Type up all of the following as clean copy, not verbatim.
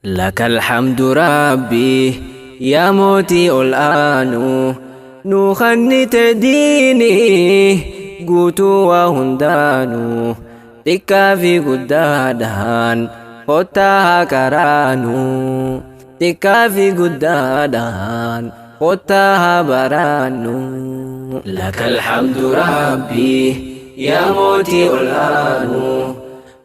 Lakal hamdu Rabbii yaa mootii ol aanu nuu kennite diinii guutuu waa hundaanu xiqqaa fi guddaadhaan kottaa haa qaraanu xiqqaa fi guddaadhaan kottaa haa baraannu. Lakal hamdu Rabbii yaa mootii ol aanu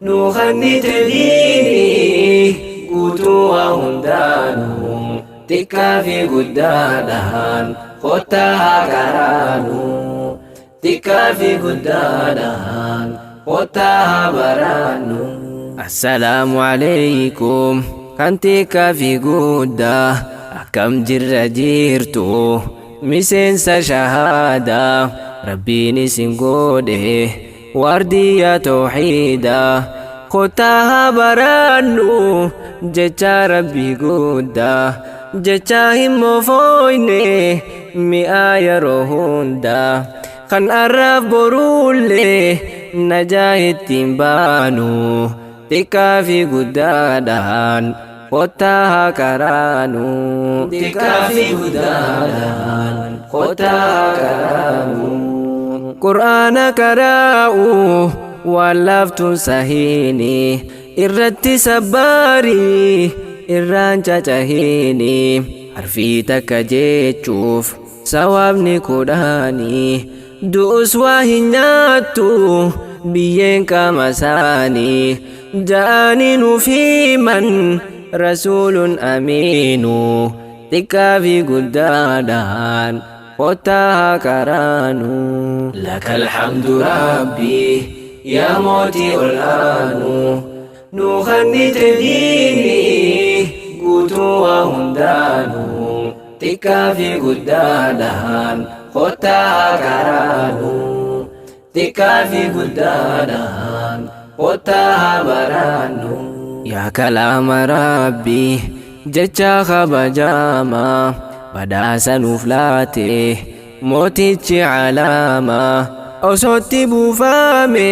nuu kennite diinii guutuu waa hundaanu xiqqaa fi guddaadhaan kottaa haa qaraanu xiqqaa fi guddaadhaan kottaa haa baraannu. Assalaamu alaykum kan xiqqaa fi guddaa akkam jirra jirtu miseensa shahaadaa Rabbiin isin godhe waardiyyaa tawxiidaa kottaa haa baraannu jecha Rabbii guddaa jecha hin mofoyne mi'aa yeroo hundaa kan arraaf boruullee najaa ittiin baanu xiqqaa fi guddaadhaan kottaa haa qaraanu Xiqqaa fi guddaadhaan kottaa haa qaraanu. Qur'aana qaraa'u waan laaftuun sahiini irratti sabbaarii irraan cacahiini harfii takka jechuuf sawaabni 10 du'us waa hin nyaattu biyyeen qaama isaanii ja'anii nuuf himan rasuulun amiinu xiqqaa fi guddaadhaan kottaa haa qaraanu. Lakal hamdu Rabbii yaa mootii ol aanu nuu kennite diinii guutuu waa hundaanu xiqqaa fi guddaadhaan kottaa haa qaraanu xiqqaa fi guddaadhaan kottaa haa baraannu. Yaa kalaama Rabbii jecha kabajamaa badhaasa nuuf laate mootichi alaamaa osootti buufame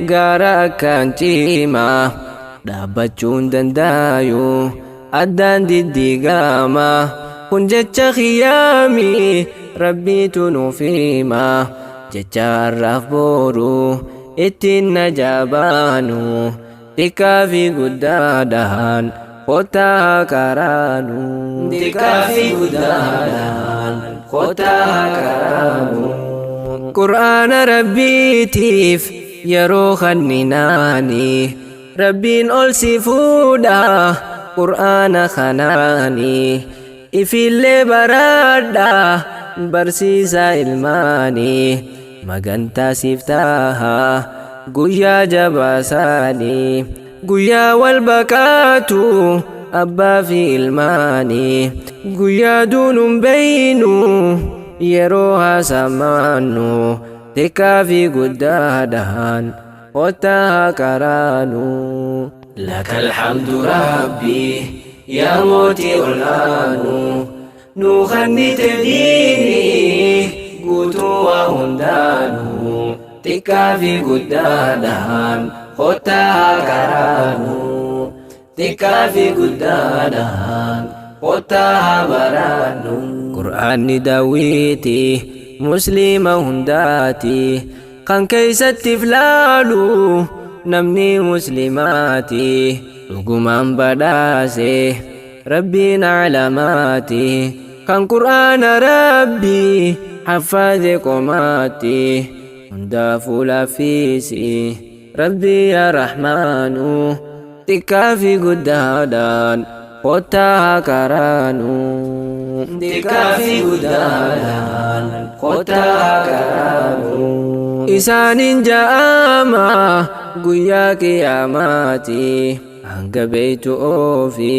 gaara akkaan cimaa dhaabbachuun dandaayu addaan diddiigama kun jecha khiyaami Rabbiitu nuuf hima jecha har'aaf boru ittiin najaa baanu xiqqaa fi guddaadhaan kottaa haa qaraanu. Xiqqaa fi guddaadhaan kottaa haa qaraanu. Qur'aana Rabbiitiif yeroo kenninaani Rabbiin ol si fuudha Qur'aana kanaani ifillee baradha barsiisa ilmaanii magantaa siif taha guyyaa jabaasaanii guyyaa wal baqaatu abbaa fi ilmaanii guyyaa duunuun beeynu yeroo haasamaannu xiqqaa fi guddaadhaan kottaa haa qaraanu. Lakal hamdu Rabbii yaa mootii ol aanu nuu kennite diinii guutuu waa hundaanu xiqqaa fi guddaadhaan kottaa haa qaraanu xiqqaa fi guddaadhaan kottaa haa baraannu. Qur'aanni daawwitii musliima hundaati kan keeysatti filaalu namni muslimaati dhugumaan badhaase Rabbiin alamaati kan Qur'aana Rabbii haffaze qomaatti hundaafuu laaffisi Rabbii yaa Rahmaanu xiqqaa fi guddaadhaan kottaa haa qaraanu. Xiqqaa fi guddaadhaan kottaa haa qaraanu. Isaanin ja'ama guyyaa qiyaamaati hanga beeytu oofi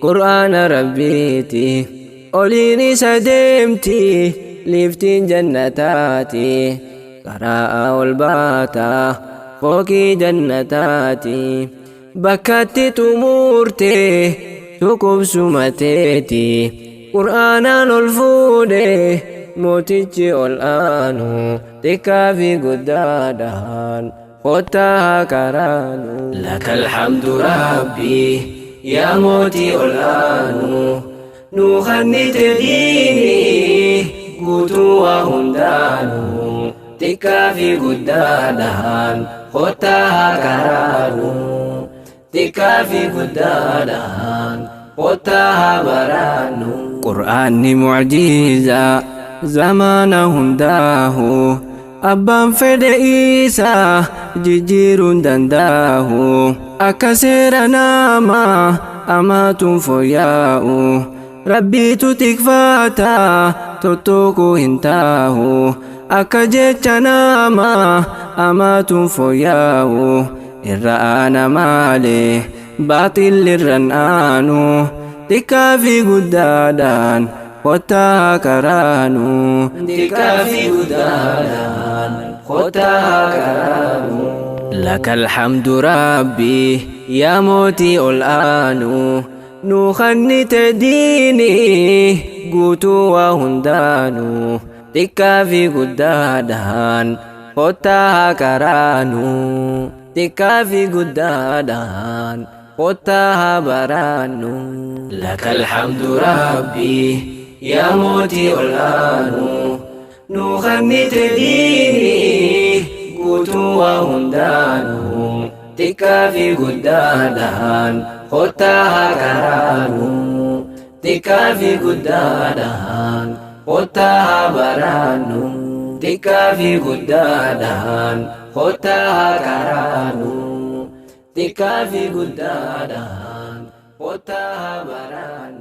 Qur'aana Rabbiiti oliin isa deemti liiftiin jannataati karaa ol baata fooqii jannataati bakkatti xumurte tuqubsumateeti Qur'aanaan ol fuudhe mootichi ol aanu xiqqaa fi guddaadhaan kottaa haa qaraanu. Lakal hamdu Rabbii Yaa mootii ol aanu, nuu kennite diinii guutuu waa hundaanuu. Xiqqaa fi guddaadhaan kottaa haa karaanu. Xiqqaa fi guddaadhaan kottaa haa baraannu. Qur'aanni mucjiizaa zamaana hundaahu, abbaan fedhe isaa jijjiiruun dandaahu. Akka seera namaa amaatuun fooyya'u, Rabbiitu tikfaata, tuttuquu hin taahu. Akka jecha namaa amaatuun fooyya'u, irra aana malee baaxilli irran aanu. Xiqqaa fi guddaadhaan kottaa karaanu. Xiqqaa fi guddaadhaan kottaa karaanu. لك الحمد ربي يا موتي الآن، nuu kennite diinii guutuu waa hundaanu. Xiqqaa fi guddaadhaan kottaa karaanu. Xiqqaa fi guddaadhaan kottaa haa baraannu. لك الحمد ربي يا mootii ol aanu, nuu kennite diinii guutuu waa hundaanu. Xiqqaa fi guddaadhaan kottaa haa karaanu. Xiqqaa fi guddaadhaan kottaa haa baraannu. Xiqqaa fi guddaadhaan kottaa haa karaanu. Xiqqaa fi guddaadhaan kottaa haa baraannu.